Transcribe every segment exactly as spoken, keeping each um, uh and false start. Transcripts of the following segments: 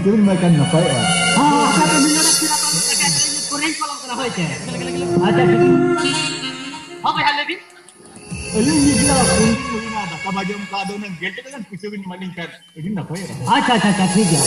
ᱠᱤᱨᱤᱧ ᱢᱟ ᱠᱷᱟᱱ ᱱᱟᱯᱟᱭᱚᱜᱼᱟ᱾ ᱦᱚᱸ, ᱚᱱᱠᱟ ᱜᱮ ᱢᱤᱫ ᱦᱚᱲ ᱯᱮᱲᱟ ᱠᱚ ᱦᱮᱡ ᱠᱟᱛᱮ ᱤᱧ ᱯᱚᱨᱮᱧ ᱠᱚᱞᱟᱢ ᱠᱟᱱᱟ, ᱦᱳᱭ ᱥᱮ? ᱟᱪᱪᱷᱟ, ᱴᱷᱤᱠ᱾ ᱦᱚᱸ, ᱵᱚᱭᱦᱟ, ᱞᱟᱹᱭ ᱵᱤᱱ᱾ ᱟᱹᱞᱤᱧ ᱜᱤᱫᱽᱨᱟᱹ ᱯᱷᱳᱱ ᱵᱤᱱ ᱦᱩᱭᱱᱟ, ᱫᱟᱠᱟ ᱵᱟᱭ ᱡᱚᱢ ᱠᱟᱜ, ᱟᱫᱚ ᱩᱱᱟᱹᱜ ᱜᱮᱞ ᱴᱟᱠᱟ ᱜᱟᱱ ᱯᱩᱭᱥᱟᱹ ᱵᱤᱱ ᱮᱢᱟᱞᱤᱧ ᱠᱷᱟᱱ ᱟᱹᱰᱤ ᱱᱟᱯᱟᱭᱚᱜᱼᱟ᱾ ᱟᱪᱪᱷᱟ, ᱟᱪᱪᱷᱟ, ᱟᱪᱪᱷᱟ, ᱴᱷᱤᱠ ᱜᱮᱭᱟ᱾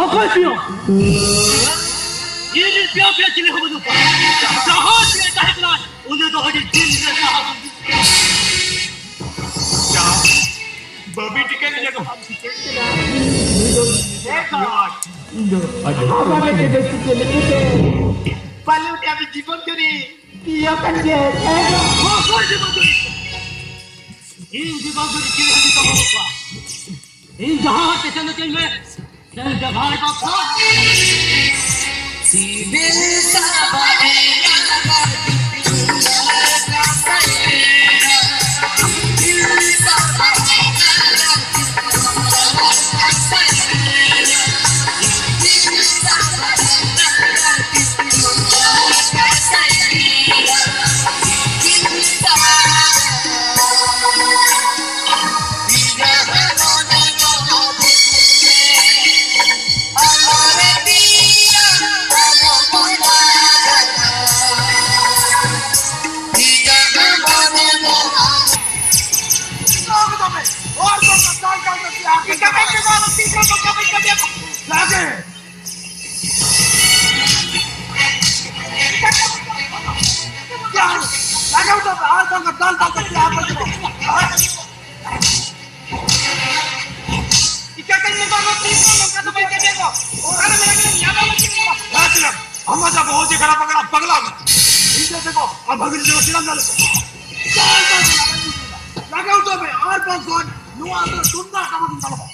ᱚᱠᱚᱭ ᱯᱤᱭᱳ? ᱤᱧ ᱨᱮᱱ ᱯᱤᱭᱳ ᱯᱤᱭᱳ ᱪᱤᱞᱤ ᱦᱚᱸ ᱵᱟᱹᱱᱩᱜ ᱠᱚᱣᱟ᱾ ᱡᱟᱦᱟᱸ ᱛᱤᱱᱟᱹᱜ ᱛᱟᱦᱮᱸ ᱠᱟᱱᱟ, ᱩᱱᱤ ᱫᱚ ᱟᱹᱰᱤ ᱫᱤᱱ ᱨᱮ ᱥᱟᱦᱟ ᱵᱟᱹᱵᱤ ᱴᱤᱠᱟᱹ ᱞᱤᱧᱟ ᱠᱚ᱾ ᱦᱮᱸ ᱜᱚᱰ᱾ ᱤᱧ ᱫᱚ ᱟᱹᱰᱤ ᱟᱢᱟᱜ ᱜᱮ ᱵᱮᱥ ᱴᱷᱤᱠ ᱞᱟᱹᱜᱤᱫ ᱛᱮ᱾ ᱯᱟᱞᱮ ᱩᱱᱤ ᱟᱵᱤᱱ ᱡᱤᱵᱚᱱ ᱡᱩᱨᱤ ᱤᱭᱟᱹ ᱠᱟᱱ ᱜᱮ᱾ ᱦᱚᱸ, ᱦᱚᱸ, ᱡᱤᱵᱚᱱ ᱡᱩᱨᱤ᱾ ᱤᱧ ᱡᱤᱵᱚᱱ ᱡᱩᱨᱤ ᱪᱤᱞᱤ ᱦᱚᱸ ᱡᱩᱛᱟᱹ ᱵᱟᱹᱱᱩᱜ ᱠᱚᱣᱟ᱾ ᱤᱧ ᱡᱟᱦᱟᱸ ᱦᱚᱲ ᱴᱮᱥᱚᱱ ᱫᱚ ᱪᱮᱫ ᱢᱮ? ᱥᱮ ᱡᱟᱦᱟᱸᱭ ᱵᱟᱯᱞᱟ᱾ ᱥᱤᱵᱤᱞ ᱥᱟᱵᱟᱫ ᱮᱱᱟ᱾ ᱪᱤᱠᱟᱹᱛᱮᱧ ᱢᱮᱛᱟ ᱠᱚᱣᱟ? ᱛᱤᱥ ᱦᱚᱸ ᱱᱚᱝᱠᱟ ᱫᱚ ᱵᱟᱹᱧ ᱠᱟᱹᱢᱤᱭᱟ ᱠᱚ᱾ ᱚᱠᱟᱨᱮ ᱢᱮᱱᱟᱜ ᱠᱤᱱᱟ? ᱧᱟᱢ ᱵᱟᱹᱧ ᱧᱟᱢ ᱠᱚᱣᱟ᱾ ᱦᱮᱸ, ᱪᱮᱫᱟᱜ? ᱟᱢ ᱢᱟ ᱡᱟ ᱵᱚᱦᱚᱜ ᱡᱮ ᱠᱷᱟᱨᱟᱯ ᱟᱠᱟᱱᱟ, ᱯᱟᱜᱽᱞᱟ ᱟᱠᱟᱱᱟ᱾ ᱤᱧ ᱫᱚ ᱪᱮᱫ ᱠᱚ, ᱟᱢ ᱵᱷᱟᱹᱜᱤ ᱡᱩᱫᱤ ᱪᱮᱫᱟᱜ ᱮᱢ ᱫᱟᱲᱮ ᱠᱚᱣᱟ? ᱪᱟᱞ, ᱪᱟᱞ, ᱪᱟᱞ, ᱞᱟᱜᱟ ᱦᱚᱪᱚ ᱢᱮ᱾ ᱟᱨ ᱵᱟᱝᱠᱷᱟᱱ ᱱᱚᱣᱟ ᱫᱚ ᱛᱩᱢᱫᱟᱜ ᱴᱟᱢᱟᱠ ᱤᱧ ᱫᱟᱞᱚᱵᱟ᱾